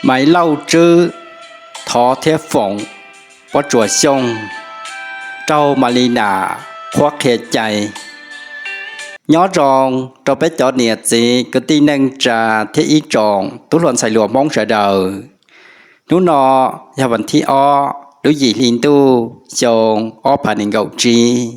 Maiv Lauj Tswb thov thiab foom Pob Tsuas Xyooj raug Mas Lis Nas qhuab qhia cai. Nyob zoo rau peb cov niam txiv kwv tij neej tsa thiab ib tsoom tub hluas ntxhais hluas Hmoob sawv daws. Hnub no yog vas thib ob lub yim hli ntuj xyoo ob phav nees nkaum tsib.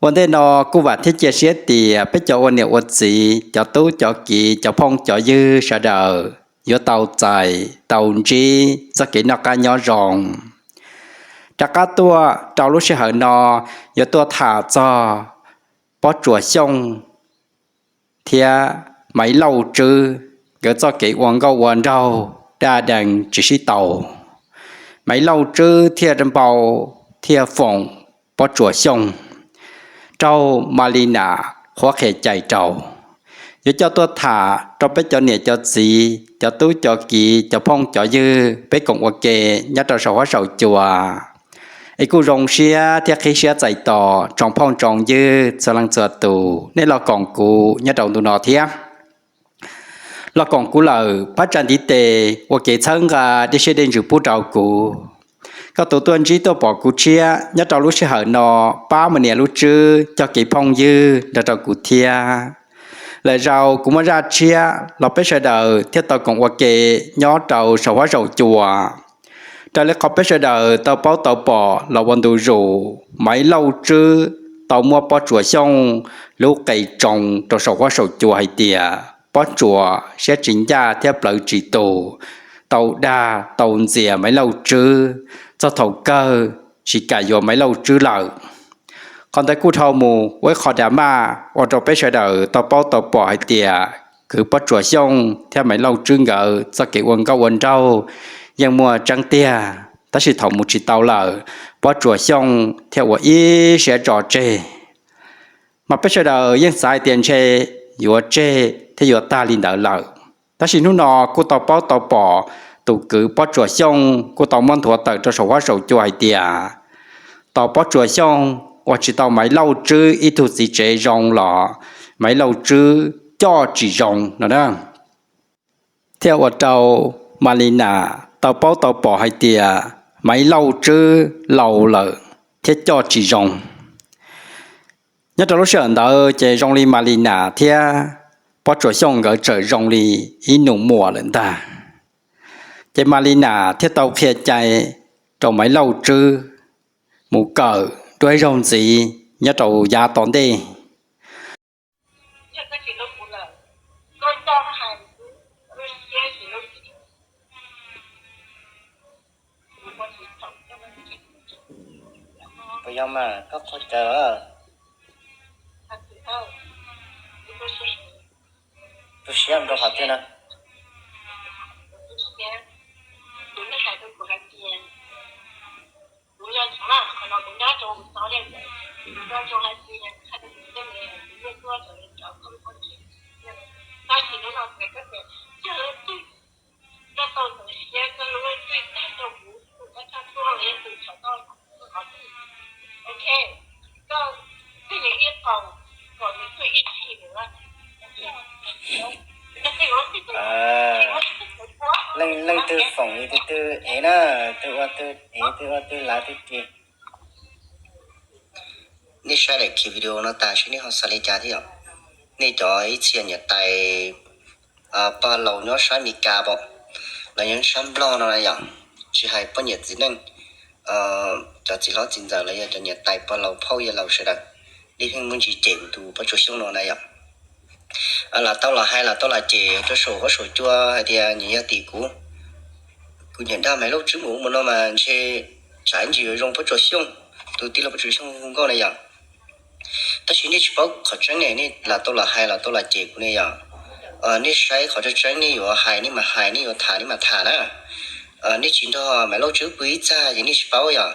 Ua ntej no kuj vam thiab cia siab tias peb cov ua niam ua txiv, cov tub cov kiv, cov phooj cov ywg sawv daws yuav tau txais tau ntsib txoj kev noj qab nyob zoo. Rov qab tuaj rau lub sij hawm no yuav tuaj tham txog Pob Tsuas Xyooj thiab Maiv Lauj Tswb nkawd txoj kev ua nkauj ua nraug daj dees tsis sib tau. Maiv Lauj Tswb thiaj npau thiaj foom Pob Tsuas Xyooj raug Mas Lis Nas qhuab qhia cai rau. Yuav coj tuaj tham rau peb cov niam cov txiv, cov tub cov kiv, cov phooj cov ywg peb koom ua ke nyob rau saum huab saum cua. Es kuj zoo siab thiab qhib siab txais tos tsoom phooj tsoom ywg txhua leej txhua tus, nej los koom kuv nyob rau ntu no thiab. Los koom kuv lawm pab tsa ntiv tes ua kev txhawb nqa dej siab dej ntsws pub rau kuv. Koj tus tuaj ntsib tuaj pom kuv tshiab nyob rau lub sij hawm no, pab mus nias lub tswb coj kev phooj ywg nrog rau kuv thiab. Lwm zaus kuv muaj zaj tshiab los peb sawv daws thiaj tau koom ua ke nyob rau saum huab saum cua. Raws li qhov peb sawv daws tau paub tau pom los ua ntu zus, Maiv Lauj Tswb tau muab Pob Tsuas Xyooj lub qe tsoo rau saum huab saum cua hais tias Pob Tsuas siab tsis ncaj thiab plawv tsis tus, tau dag tau ntxias Maiv Lauj Tswb txog thaum kawg tsis kam yuav Maiv Lauj Tswb lawm. Qhov ntawd kuj dhau mus ua ib qho drama ua rau peb sawv daws tau paub tau pom hais tias kwv Pob Tsuas Xyooj thiab Maiv Lauj Tswb nkawd txoj kev ua nkauj ua nraug yeej muaj tseeb tiag, tab sis thaum mus tsis tau lawm, Pob Tsuas Xyooj thiaj ua ib siab tso tseg. Mas peb sawv daws yeej xav hais tias ntshe yuav tseg thiab yuav tag li ntawd lawm. Tab sis hnub no kuj tau paub tau pom tus kwv Pob Tsuas Xyooj kuj tau muab nthuav tawm rau saum huab saum cua hais tias tos Pob Tsuas Xyooj ua tsis tau Maiv Lauj Tswb ib tug txiv tsev zoo los Maiv Lauj Tswb coj tsis zoo no na. Thiaj ua rau Mas Lis Nas tau paub tau pom hais tias Maiv Lauj Tswb laus lawm thiab coj tsis zoo. Nyob rau lub sij hawm ntawd ces zoo li Mas Lis Nas thiab Pob Tsuas Xyooj nkawd txawm zoo li ib nus muam lawm ntag. Ces Mas Lis Nas thiaj tau qhia cai rau Maiv Lauj Tswb mus kawm dua ib zaug ntxiv nyob rau yav tom ntej. Puas yog mas koj qhov cawv? Tu siab rau qhov twg na? Leej twg foom li twg twg ev na, twg ua twg ev, twg ua twg lav twg ris. Nej saib daim khiv video no tas seb nej ho xav li cas thiab yom? Nej cov ib txhia niam tais pog laus nyob sab Mes Kas pom, los nyob sab Nplog no na yom, tsis hais poj niam txiv neej, cov txiv hlob txiv ntxawm los yog cov niam tais pog laus phauj yawg laus sawv daws, nej pheej muaj ntsis cem kuv tus Pob Tsuas Xyooj no na yom. Lam tau los hais lam tau los cem rau saum huab saum cua hais tias nyias yog tim kuv, kuv nyiam dag Maiv Lauj Tswb mus ub mus no mas ntshe tsam ntsis yuav zoo Pob Tsuas Xyooj, tus tij laug Pob Tsuas Xyooj hu nkauj na yom. Tab sis nej tsis paub qhov tseeb ne, nej lam tau los hais lam tau los cem kuv ne yom. Nej saib qhov tseeb tseeb nej yuav hais nej mas hais, nej yuav tham nej mas tham na. Nej tsis nrog Maiv Lauj Tswb pw ib txaj ces nej tsis paub yom.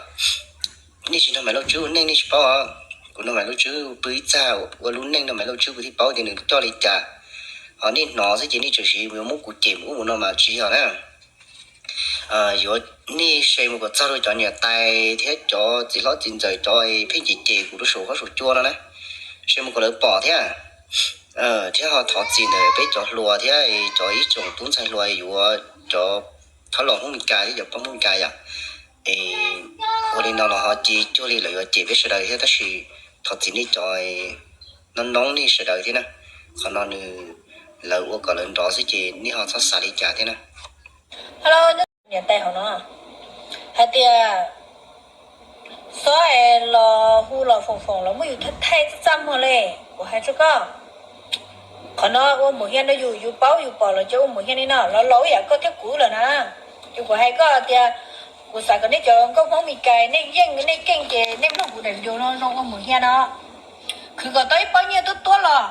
Nej tsis nrog Maiv Lauj Tswb ua neej nej tsis paub os. Kuv nrog Maiv Lauj Tswb pw ib txaj ua lub neej nrog Maiv Lauj Tswb kuv thiaj paub tias nws coj li cas. Ho nej hnov xwb ces nej tseem siv yuav muab kuv cem mus ub mus no mas tsis yog na. Yuav nej share mus kom txog rau cov niam tais thiab cov txiv hlob txiv ntxawm cov pheej cem cem kuv rau saum huab saum cua no na, share mus kom lawv pom thiab. thiab ho thov txim ntawm peb cov hluas thiab cov ib tsoom tub ntxhais hluas yuav cov thab laus Hmoob Meskas thiab cov poj Hmoob Meskas yom. Es ua li no los ho cia cuag li lawv yuav cem peb sawv daws thiab, tab sis thov txim nej cov, no noob nej sawv daws thiab na. Qhov no nws, lawv ua kom lawv nrov xwb ces nej ho txhob xav li cas thiab na. Niam tais hauv no hais tias, xob es los hu los foom foom los muab yus thaij thaij txaj txaj muag li. Kuv hais rau koj, qhov no ua mus hiaj no, yus yus paub yus pom los ces ua mus hiaj li no los laus ib yam koj thiab kuv lawm na. Ces kuv hais koj tias, kuv xav kom nej cov nkauj Hmoob Meskas nej yeej nej keej ces nej mloog kuv daim video no zoo ua mus hiaj no. Khwv kom tau ib pob nyiaj tuab tuab los,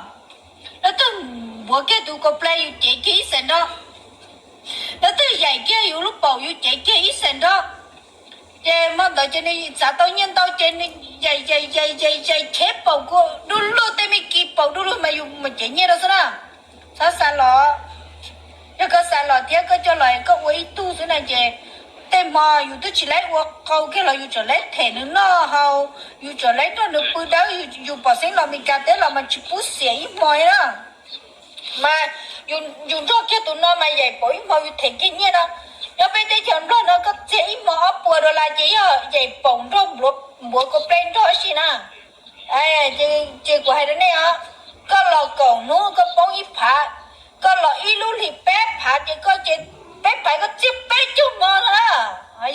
leej twg npuav kiag tus kaus play yus cev kiag ib xees nroj, leej twg yaim kiag yus lub paum yus cev kiag ib xees nroj. Ces hmo ntawd ces nws txav tau nyiaj ntau ces nws yaim yaim yaim yaim yaim chev paum kuv du lug, tej me kis paum du lug mas yus mus cev nyiaj rau xwb na. Txhob xav los, yog koj xav los thiab koj coj los koj ua ib tug xwb na ces tej hmo yus twb tsis laib ua qau kiag los yus tseem laib them nws noj haus, yus tseem laib nrog nws pw dawb, yus pom xeeb los Meskas teb los mas tsis pub xiam ib hmo li na. Mas yus nrog kiag tus no mas yaim paum ib hmo yus them kiag nyiaj no. Nyob peb teb chaws Nplog no koj txiag ib hmo ob puas dollar ces yog yaim paum nrog npuav kaus play nrog ib si na. Ces kuv hais rau nej os, koj los kaum hnub koj poob ib phav, koj los ib lub hlis peb phav ces koj ces peb phav koj txiag peb caug hmo no na.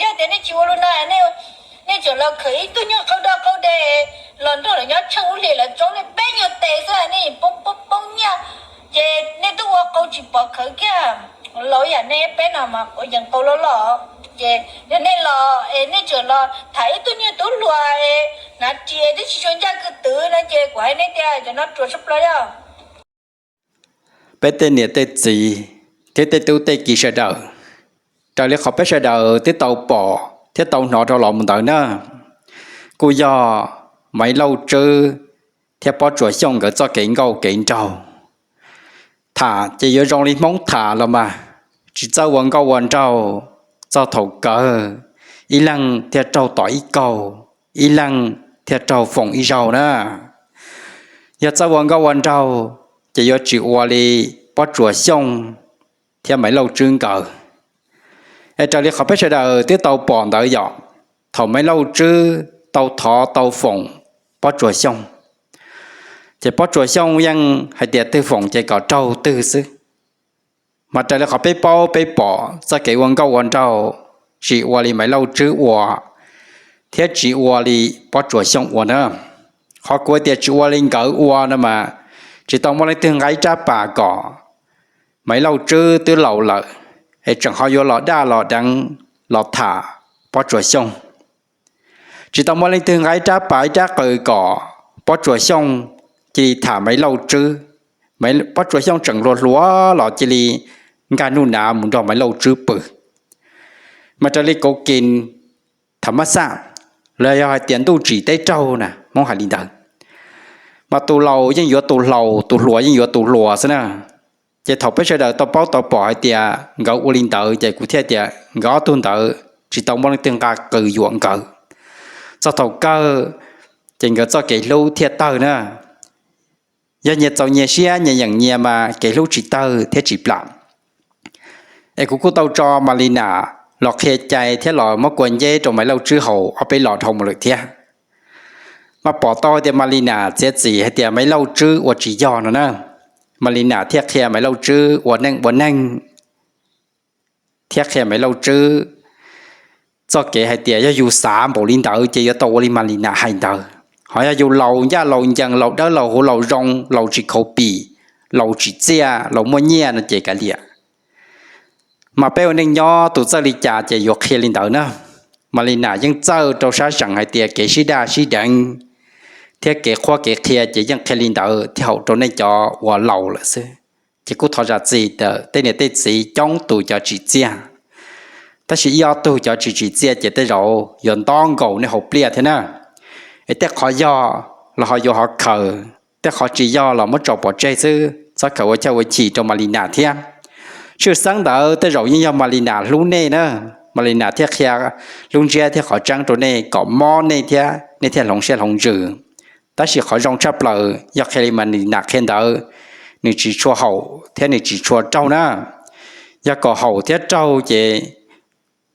Yog tias nej tsis ua li no, nej tseem los khwv ib tug nyuag qau daj qau de los nrog lawv nyob tsheej lub hlis lawv tsoob nej peb nyuag tes xwb nej poob poob poob nyiaj, ces nej twb ua qau tsis pom khawv kiag. Laus yam nej peb no mas quav yees qau loj loj. Ces yog nej los es nej tseem los tham ib tug niag tub hluas es hnav ris twb tsis tshua ncaj kwv twm no ces kuv hais nej tias cov no ruam tshaj plaws yog. Peb tej niam tej txiv thiab tej tub tej ki sawv daws, raws li qhov peb sawv daws twb tau pom thiab tau hnov rau los mus ntawd na, kuj yog Maiv Lauj Tswb thiab Pob Tsuas Xyooj nkawd txoj kev nkauj kev nraug. Tham ces yuav zoo li Hmoob tham los mas, tsis txawj ua nkauj ua nraug, txog thaum kawg ib leeg thiaj raug tom ib kaug, ib leeg thiaj raug foom ib zaug na. Yog txawj ua nkauj ua nraug ces yuav tsis ua li Pob Tsuas Xyooj thiab Maiv Lauj Tswb nkawd. Es raws li qhov peb sawv daws twb tau pom ntawd yom, thaum Maiv Lauj Tswb tau thov tau foom Pob Tsuas Xyooj, ces Pob Tsuas Xyooj yeej hais tias twg foom ces kom raug twg xwb. Mas raws li qhov peb paub peb pom txoj kev ua nkauj ua nraug tsis ua li Maiv Lauj Tswb ua, thiab tsis ua li Pob Tsuas Xyooj ua na. Qhov kuv tias tsis ua li nkawd ua no mas, tsis tau muaj leej twg nqa ib rab pas kom, Maiv Lauj Tswb twb laus lawm, es tseem ho yuav los daj los deev los tham Pob Tsuas Xyooj. Tsis tau muaj leej twg nqa ib rab pas ib rab qws kom Pob Tsuas Xyooj cia li tham Maiv Lauj Tswb. Pob Tsuas Xyooj tseem hluas hluas los cia li nkag nuj nav mus nrog Maiv Lauj Tswb pw. Mas raws li kov kis tham mab xaj, los yog hais tias ntuj tsim teb raug na, Hmoob hais li ntawd, mas tus laus yeej yuav tus laus, tus hluas yeej yuav tus hluas xwb na. Ces thaum peb sawv daws tau paub tau pom hais tias nkawd ua li ntawd ces kuv thiaj tias nkawd ob tug ntawd tsis tau muaj leej twg nqa qws yuam nkawd. Txog thaum kawg ces nkawd txoj kev hlub thiaj tawg na. Yog nyias txaus nyias siab nyias yeem nyias mas kev hlub tsis tawg thiab tsis plam. Es kuv kuj tau tso Malina los qhia cai thiab los muab kua nceb rau Maiv Lauj Tswb haus ob peb los dhau mus lawm thiab. Mas pom tau tias Malina txiav txim hais tias Maiv Lauj Tswb ua tsis yog no na. Malina thiaj qhia Maiv Lauj Tswb ua neej ua neeg, thiab qhia Maiv Lauj Tswb txoj kev hais tias yog yus xav npaum li ntawd ces yuav tau ua li Malina hais ntawd. Ho yog yus laus ncaj laus ncees, laus dawb laus huv, laus zoo, laus tsis khaus pim, laus tsim txiaj, laus muaj nyiaj no ces kav liam. Mas peb ua neej nyob tus txawj li cas ces yuav qhia li ntawd na. Malina yeej txawj rau sab seem hais tias kev sib daj sib deev thiab kev qhuab kev qhia ces yeej qhia li ntawd thiaj haum rau nej cov uas laus lawm xwb. Ces kuj thov zam txim ntawm tej niam tej txiv coob tus cov tsim txiaj, tab sis ib ob tug cov tsis tsim txiaj ces tej zaum yuav nto nkaus nej hauv pliaj thiab na. Es tej qhov yog los ho yuav hov khaws, tej qhov tsis yog los muab tso pov tseg xwb, txhob khaws ua chawj ua chim rau Malina thiab. Tshwj xeeb ntawd tej zaum yeej yog Malina hlub nej na, Malina thiaj qhia lub ntsiab thiab qhov tseeb rau nej kom mob nej thiab nej thiaj hloov siab hloov ntsws. Tab sis qhov zoo tshaj plaws yog qhia li Malina qhia ntawd, nws tsis tshua haum thiab nws tsis tshua raug na. Yog kom haum thiab raug ces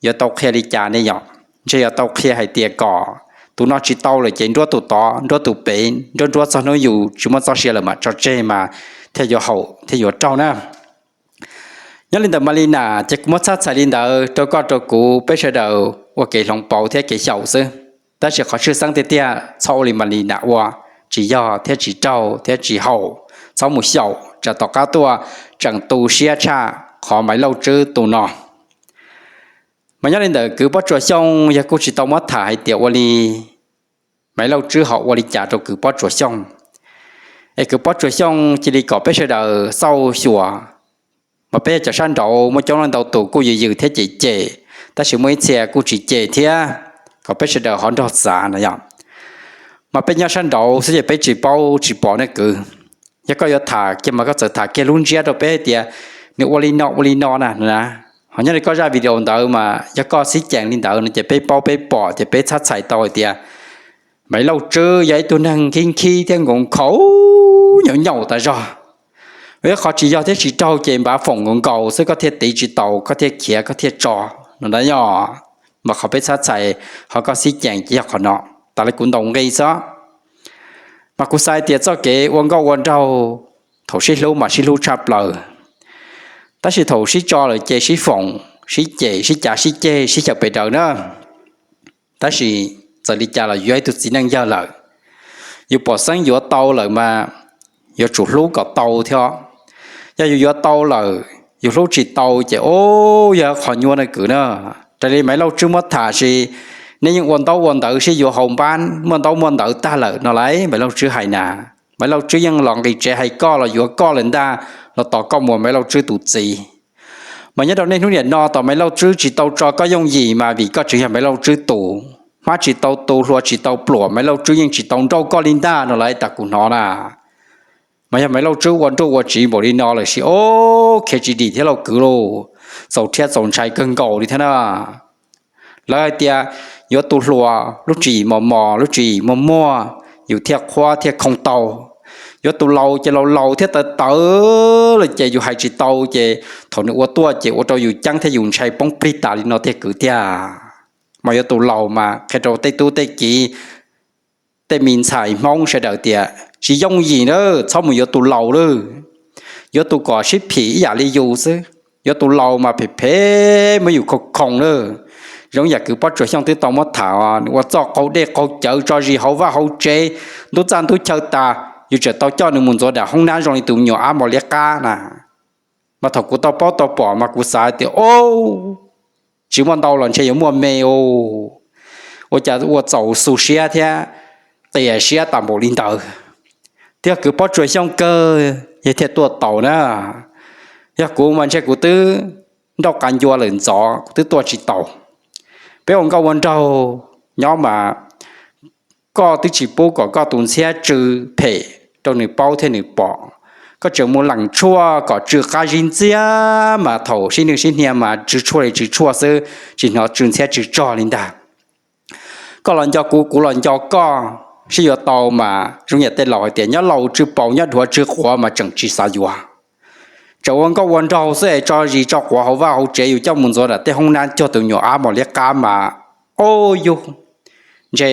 yuav tau qhia li cas ne yom? Ntshe yuav tau qhia hais tias kom tus no tsis tau lawm ces nruab tus tod, nruab tus pem, nruab nruab txog hnub yus tsis muaj txoj sia lawm mam tso tseg mas thiaj yuav haum thiab yuav raug na. Nyob li ntawm Malinam ces kuv muab txhab txhais li ntawd rau koj rau kuv peb sawv daws ua kev hloov pauv thiab kev xyaum xwb. Tab sis qhov tshwj xeeb tiag tiag txhob ua li Malinam ua, tsis yog thiab tsis raug thiab tsis haum, txhob mus xyaum tsam tom qab tuaj tseem tu siab tshaj qhov Maiv Lauj Tswb tus no. Mas nyob li ntawm kwv Pob Tsuas Xyooj yog kuj tsis tau muab tham hais tias ua li Maiv Lauj Tswb ho ua li cas rau kwv Pob Tsuas Xyooj, es kwv Pob Tsuas Xyooj cia li kom peb sawv daws xauj xyuas. Mas peb cov sab nraud muaj coob leej ntau tus kuj yws yws thiab cem cem, tab sis muaj ib txhia kuj tsis cem thiab, kom peb sawv daws ho nrog xav no yom. Mas peb nyob sab nraud xwb ces peb tsis paub tsis pom nej kwv. Yog koj yuav tham kiag mas koj txawm tham kiag lub ntsiab rau peb hais tias nws ua li no ua li no na. Ho nyob li koj zaj video ntawd mas yog koj xib cees li ntawd no ces peb paub peb pom ces peb txhab txhais tau hais tias Maiv Lauj Tswb yog ib tug neeg khib khib thiab nkaus nkhaus nyaum nyaum tas zog. Ib qho tsis yog thiab tsis raug ces npav foom nkaus nkaus xwb, koj thiaj tiv tsis taus, koj thiaj khiav koj thiaj tso no ntag yom. Mas qhov peb txhab txhais, ho koj xib cees ces yog qhov no. Tas li kuv ntaus nqi xwb, mas kuv xav tias txoj kev ua nkauj ua nraug thaum sib hlub mas sib hlub tshaj plaws, tab sis thaum sib tso lawm ces sib foom, sib cem, sib cav sib ceg, sib xyaw pes daws na. Tab sis txawm li cas los yus ib tug txiv neej yawg lawm, yus pom xeeb yuav tau lawm mas yuav tsum hlub kom tau thiab. Yog yus yuav tau lawm yus hlub tsis tau ces o, yog qhov nyuaj na kwv na. Raws li Maiv Lauj Tswb muab tham sis nej yeej ua ntaub ua ntawv sib yuav hauv npab muaj ntaub muaj ntawv tag lawm no lauj, Maiv Lauj Tswb hais na. Maiv Lauj Tswb yeej los nqis tsev hais koj los yuav koj lawm ntag, los tos koj mus ua Maiv Lauj Tswb tus txiv. Mas nyob rau niaj hnub niam no tos Maiv Lauj Tswb tsis tau tso koj yooj yim mas vim koj tseem yog Maiv Lauj Tswb tus. Hmab tsis tau tu, hlua tsis tau pluam, Maiv Lauj Tswb yeej tsis tau nrauj koj li ntag no lauj, tas kuv hnov na. Mas yog Maiv Lauj Tswb ua nruj ua tsiv npaum li no lawm sis o, khiav tsis dim thiab lauj kwv lauj, txaus rhiab txaus ntshai kawg nkaus li thiab na. Lawv hais tias yuav tus hluas lub tswv yim mos mos lub tswv yim muag muag, yus thiaj qhuab thiaj khoo tau. Yuav tus laus ces laus laus thiab tawv tawv lawm ces yus hais tsis tau ces thaum nws ua tuaj ces ua rau yus ceeb thiab yus ntshai poob plig tas li no tiag kwv tiag. Mas yuav tus laus mas qhia rau tej tub tej kiv, tej me ntxhais Hmoob sawv daws tias tsis yooj yim na, txhob mus yuav tus laus lawm. Yuav tus kom sib phim ib yam li yus xwb. Yuav tus laus mas phem phem muab yus khoo khoo lawm. Zoo yam kwv Pob Tsuas Xyooj twb tau muab tham, nws ua txoj qaug dej qaug cawv tso zis hauv vaj hauv tsev, ntub txaj ntub chaw tas, yus tseem tau coj nws mus ntxuav nram hoob nab zoo li tus me nyuam ab mos liab qab na. Mas thaum kuv tau paub tau pom mas kuv xav tias o, tsis muaj ntau los ntshe yuav muaj me o. Ua cas ua txaus xu siab thiab qias siab tas npaum li ntawd. Twb yog kwv Pob Tsuas Xyooj kawg yog thiaj tuaj tau na. Yog kuv mas ntshe kuv twb nrauj qab ncua lawm ntxov, kuv twb tuaj tsis tau. Peb ua nkauj ua nraug nyob mas koj twb tsis pub kom koj tus ntxhiab tsw phem rau nws paub thiab nws pom. Koj tseem mus leem tshuaj kom tsw qab zib ntxiab mas thaum sib nwj sib hnia mas tsw tshuaj li tsw tshuaj xwb, tsis hnov tsw ntxhiab tsw tsog li ntag. Koj los nco kuv, kuv los nco koj, sib yuav tau mas zoo yam tej laus hais tias nyob laus tsw paus nyob dhuav tsw quav mas tseem tsis xav yuav. Tseem ua nkauj ua nraug xwb es tso zis tso quav hauv vaj hauv tsev yus coj mus ntxuav nram tej hoob nab cuag tus me nyuam ab mos liab qab mas o yug, ntshe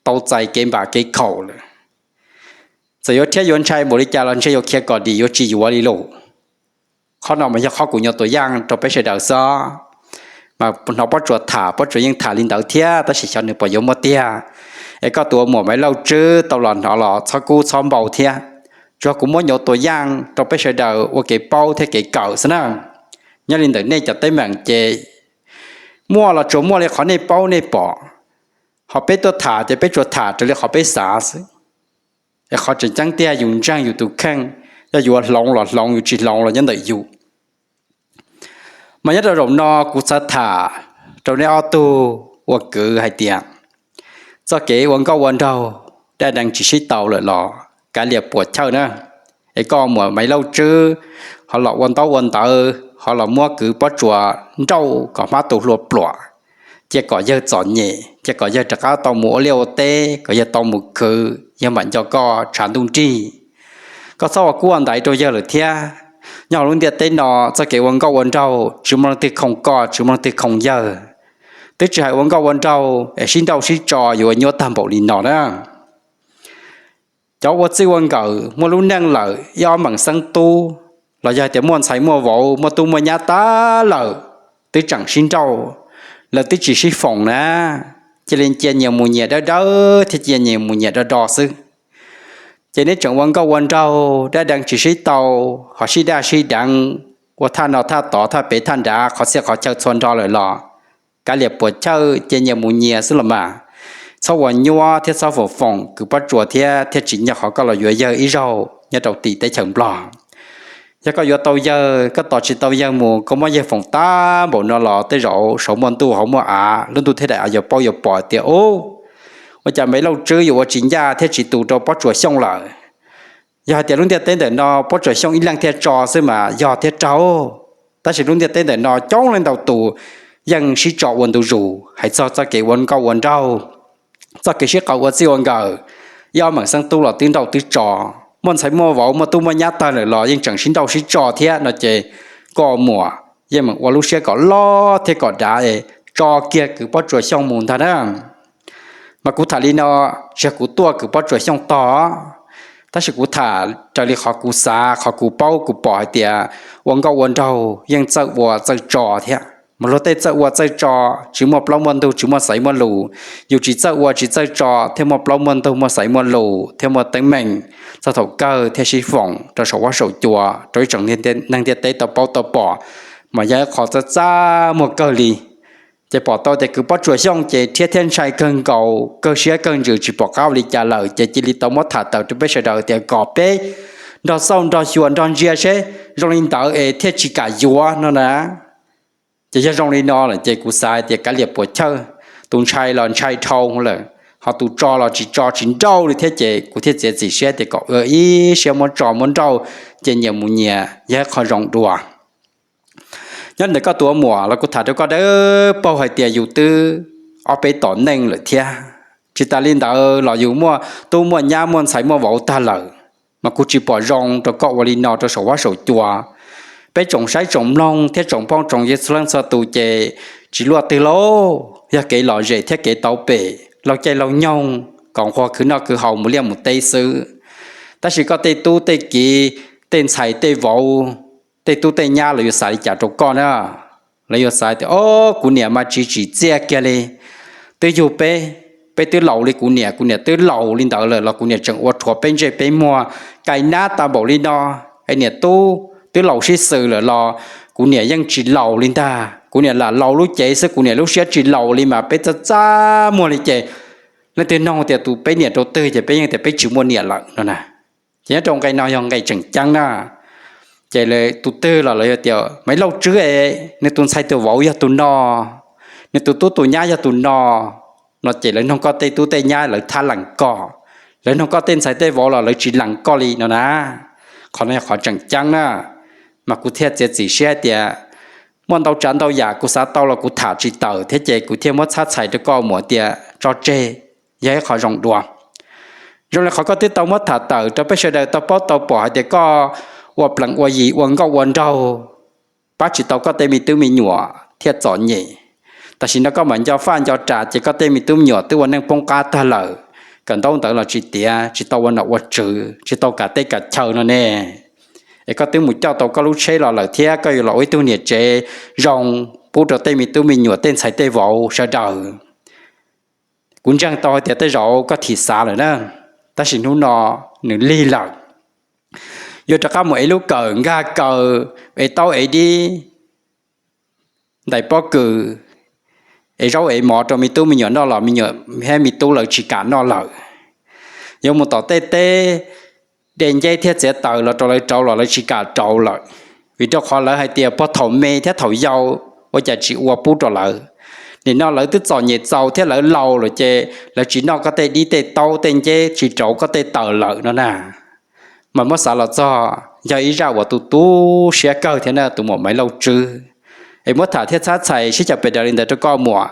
tau txais kev npam kev khaum lawm. Txawm yuav rhiab yuav ntshai npaum li cas los ntshe yuav khiav kom dim yuav tsis yuav li lauj. Qhov no mas yog qhov kuv nyuam tuam yaj rau peb sawv daws xwb. Mas hnov Pob Tsuas tham, Pob Tsuas yeej tham li ntawd thiab tab sis xyov nws puas yuav muaj tiag. Es koj tus ua muam Maiv Lauj Tswb tau los hnov los txhob kub txhob npau thiab. Tsuas kuv muab nyuam tuam yaj rau peb sawv daws ua kev paub thiab kev kawm xwb na. Nyob li ntawm nej cov teeb meem ces muaj los tsuas muaj li qhov nej paub nej pom. Ho peb tuaj tham ces peb tsuas tham raws li qhov peb xav xwb. Es qhov tseem ceeb tiag yus ntseeg yus tus kheej, yog yuav hloov los hloov, yus tsis hloov los nyob ntawm yus. Mas nyob rau zaum no kuv xav tham rau nej ob tug ua kwv hais tias txoj kev ua nkauj ua nraug dab dees tsis sib tau lawm los kav liam puas chawj na. Es koj muam Maiv Lauj Tswb ho los ua ntaub ua ntawv ho los muab kwv Pob Tsuas nrauj kom hmab tu hlua pluam, cia kom yawg txom nyem, cia kom yawg rov qab tau mus ua liaj ua teb, kom yawg tau mus khwv, yawg mam nco koj tshav ntuj nrig. Koj txhob ua kub ua ntaiv rau yawg lawm thiab. Nyob hauv lub ntiaj teb no txoj kev ua nkauj ua nraug tsis muaj leej twg khoom koj, tsis muaj leej twg khoom yawg. Twb tsis hais ua nkauj ua nraug es sib nrauj sib tso yuav nyuaj tag npaum li no na. Cov ua txij ua nkawm muaj lub neej lawm ib ob meem xeeb tub, los yog tias muaj ntxhais muaj vauv muaj tub muaj nyab tag lawm, twb tseem sib nrauj, lawv twb tsis sib foom na, cia li cia nyias mus nyias dawb dawb thiab cia nyias mus nyias do do xwb. Ces neb tseem ua nkauj ua nraug dab deev tsis sib tau, ho sib daj sib deev, ua thaj no thaj tod thaj pem thaj nrad qhov txhia qhov chaw txhua nrho lawm los kav liam puas chawj cia nyias mus nyias xwb los mas. Txhob ua nyuab thiab txhob foom foom kwv Pob Tsuas thiab thiaj tsis nco qhov koj los yuav yawg ib zaug nyob rau tim teb chaws Nplog. Yog koj yuav tau yawg, koj tos tsis tau yawg mus, koj muab yawg foom tag npaum no los tej zaum saum muaj ntuj hauv muaj av, lub ntuj thiab daim av yuav paub yuav pom tias ub, ua cas Maiv Lauj Tswb yuav ua tsis ncaj thiab tsis tus rau Pob Tsuas Xyooj lawm. Yog hais tias lub ntiaj teb ntawm no Pob Tsuas Xyooj ib leeg thiaj tso xwb mas yog thiab raug, tab sis lub ntiaj teb ntawm no coob leej ntau tus yeej sib tso ua ntu zus hais txog txoj kev ua nkauj ua nraug, txoj kev sib qawm ua txij ua nkawm. Ib ob meem xeeb tub los twb nrauj twb tso, muaj ntxhais muaj vauv muaj tub muaj nyab tag lawm los yeej tseem sib nrauj sib tso thiab no ces koj muam yeej meem ua lub siab kom loj thiab kom dav es tso kiag kwv Pob Tsuas Xyooj mus ntag na. Mas kuv tham li no, tsis yog kuv tuaj kwv Pob Tsuas Xyooj tog, tab sis kuv tham raws li qhov kuv xav, qhov kuv paub kuv pom hais tias ua nkauj ua nraug yeej txawj ua txawj tso thiab. Mas luag tej txawj ua txawj tso, tsis muaj plaub muaj ntug, tsis muaj xaiv muaj lus. Yus tsis txawj ua tsis txawj tso thiaj muaj plaub muaj ntug, muaj xaiv muaj lus thiab muaj teeb meem, txog thaum kawg thiaj sib foom rau saum huab saum cua rau ib tsoom neeg ntiaj teb tau paub tau pom, mas yog ib qho txaj txaj muag kawg li. Ces pom tau tias kwv Pob Tsuas Xyooj ces rhiab thiab ntshai kawg nkaus, kawg siab kawg ntsws tsis pom qab ua li cas lawm ces cia li tau muab tham tawm rau peb sawv daws tias kom peb nrog xauj nrog xyuas nrog ntsia seb zoo li ntawd es thiaj tsis kam yuav no na. Ces yog zoo li no lawm ces kuv xav hais tias kav liam puas chawj, tus ntshai los ntshai dhau lawm, ho tus tso los tsis tso tsis nrauj li thiab ces kuv thiaj txiav txim siab tias kom ua ib siab muab tso muab nrauj, ces nyias mus nyias yog ib qho zoo dua. Nyob ntawm koj tus ua muam los kuv tham rau koj dawb paug hais tias yus twb ob peb tom neej lawm thiab. Tsis tas li ntawd los yus muaj tub muaj nyab muaj ntxhais muaj vauv tag lawm, mas kuv tsis pom zoo rau koj ua li no rau saum huab saum cua. Peb tsoom saib tsoom mloog thiab tsoom phooj tsoom ywg txhua leej txhua tus ces tsis luaj twg lauj, yog kev lom zem thiab kev tau pem laug caij laug nyoog kom nquag khwv noj khwv haus mus liaj mus teb xwb. Tab sis koj tej tub tej kiv, tej ntxhais tej vauv, tej tub tej nyab lawv yuav xav li cas rau koj na? Lawv yuav xav tias, o, kuv niam mas tsis tsim txiaj kiag li, twb yug peb, peb twb laus li kuv niam, kuv niam twb laus li ntawd lawm los kuv niam tseem ua rhuav peb ntsej peb muag, cais nab tas npaum li no. Es niam tub twb laus sib xws lawm los kuv niam yeej tsis laus li ntag, kuv niam lam laus lub cev xwb, kuv niam lub siab tsis laus li mas peb txaj txaj muag li ces leej twg nug tias tus peb niam rau twg ces peb yeej tias peb tsis muaj niam lawm no na. Ces nyob rau nqe no yog nqe tseem ceeb na. Ces tus twg los lawv yuav tias Maiv Lauj Tswb es nws tus ntxhais tus vauv yog tus no, nws tus tub tus nyab yog tus no, no ces lawv nug koj tej tub tej nyab lawv thab lees koj, lawv nug koj tej ntxhais tej vauv los lawv tsis lees koj li no na. Qhov no yog qhov tseem ceeb na. Mas kuv thiaj txiav txim siab hais tias muaj ntau tsav ntau yam kuv xav tau los kuv tham tsis tawm thiab ces kuv thiaj muab txhab txhais rau koj muam tias tso tseg, yog ib qho zoo dua. Zoo li qhov koj twb tau muab tham tawm rau peb sawv daws tau paub tau pom hais tias koj ua plees ua yim ua nkauj ua nraug pab tsis tau koj tej me tub me nyuam thiaj txom nyem. Tam sim no koj mam nco faj nco ras ces koj tej me tub me nyuam twb ua neej poob qab tag lawm, kawm ntaub ntawv los tsis tiav, tsis tau ua nom ua tswv, tsis tau kav teb kav chaw no ne. Es koj twb mus coj tau koj lub tsheb los lawm thiab koj yuav los ua ib tug niam tsev zoo pub rau tej me tub me nyuam tej ntxhais tej vauv sawv daws. Kuv ntseeg tau hais tias tej zaum koj thim xav lawm na, tab sis hnub no nws lig lawm. Yuav rov qab mus ev lub kawm nkag kaw, ev taub ev dib, ntais pob kws, ev zaub ev mov rau me tub me nyuam noj los me nyuam thiab me tub lawv tsis kam noj lawm. Yuav mus tom tej teb de nceb thiab txiav taws los rau lawv rauv los lawv tsis kam rauv lawm, vim rau qhov lawv hais tias puag thaum me thiab thaum yau ua cas tsis ua pub rau lawv. Nim no lawv twb txom nyem txaus thiab lawv laus lawm ces lawv tsis noj koj tej dib tej taub tej nceb, tsis rauv koj tej taws lawm no na. Mas muab xav los txog yog ib zaj uas tu tu siab kawg thiab na tus muam Maiv Lauj Tswb. Es muab tham thiab txhab txhais sib cav pes daws li ntawd rau koj muam.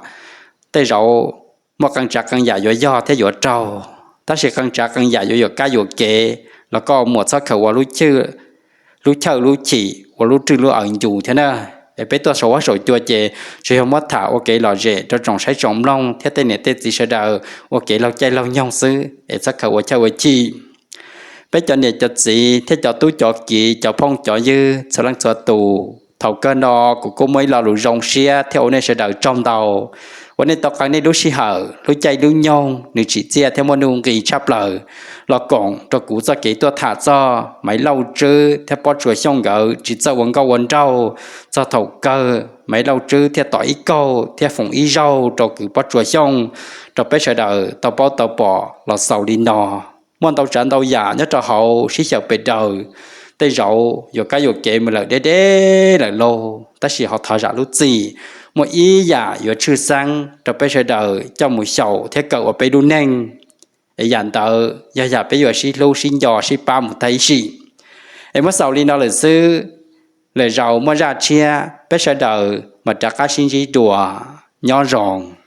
Tej zaum muaj qee tsav qee yam yuav yog thiab yuav raug, tab sis qee tsav qee yam yuav yuam kab yuam kev los koj muam txhob khaws ua lub chawj lub chim ua lub rwj lub aws ncu thiab na. Es peb tuaj saum huab saum cua ces tsuas yog muab tham ua kev lom zem rau tsoom saib tsoom mloog thiab tej niam tej txiv sawv daws ua kev laug caij laug nyoog xwb es txhob khaws ua chawj ua chim. Peb cov niam cov txiv thiab cov tub cov kiv cov phooj cov ywg txhua leej txhua tus, thaum kawg no kuv kuj muaj ib lo lus zoo siab thiab ua nej sawv daws tsaug ntau uas nej tau qee nej lub sij hawm lub caij lub nyoog nws tsim txiaj thiab muaj nuj nqis tshaj plaws los koom rau kuv txoj kev tuaj tham txog Maiv Lauj Tswb thiab Pob Tsuas Xyooj nkawd tsis txawj ua nkauj ua nraug, txog thaum kawg Maiv Lauj Tswb thiaj tom ib kaug thiab foom ib zaug rau kwv Pob Tsuas Xyooj rau peb sawv daws tau paub tau pom los xaus li no. Muaj ntau tsav ntau yam nyob rau hauv sib xyaw pes daws, tej zaum yuav kab yuam kev mus lawm deb deb lawm lauj, tab sis ho thov zam lub txim, muaj ib yam yuav tshwj xeeb rau peb sawv daws coj mus xyaum thiab kawm ua peb lub neej. Es yam ntawd yog yam peb yuav sib hlub sib nco sib pab mus tag ib sim. Es muab xaus li no lawm xwb, lwm zaus muaj zaj tshiab peb sawv daws mam rov qab sib ntsib dua. Nyob zoo.